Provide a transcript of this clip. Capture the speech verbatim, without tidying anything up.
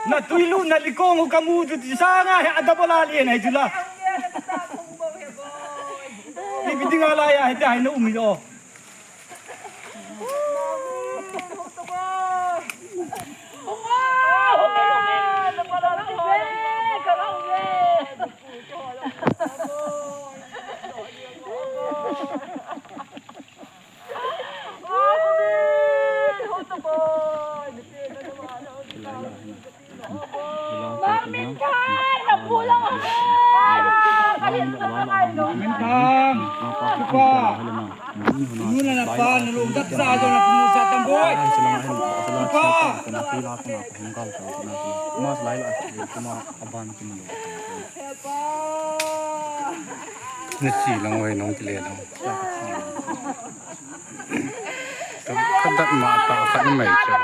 Na tuilu na likong u kamu tu ti sanga he adabala le na jula. Ipi dinga la ya he ta hai na umi o. Mangminthang, na pu lang. Mangminthang. Kipa. Nuna na pa, na lung dak sa jo na pu sa tam boy. Kipa. Na si lang oi nong kile lang. Ka, ka dat ma ta khat mai cha.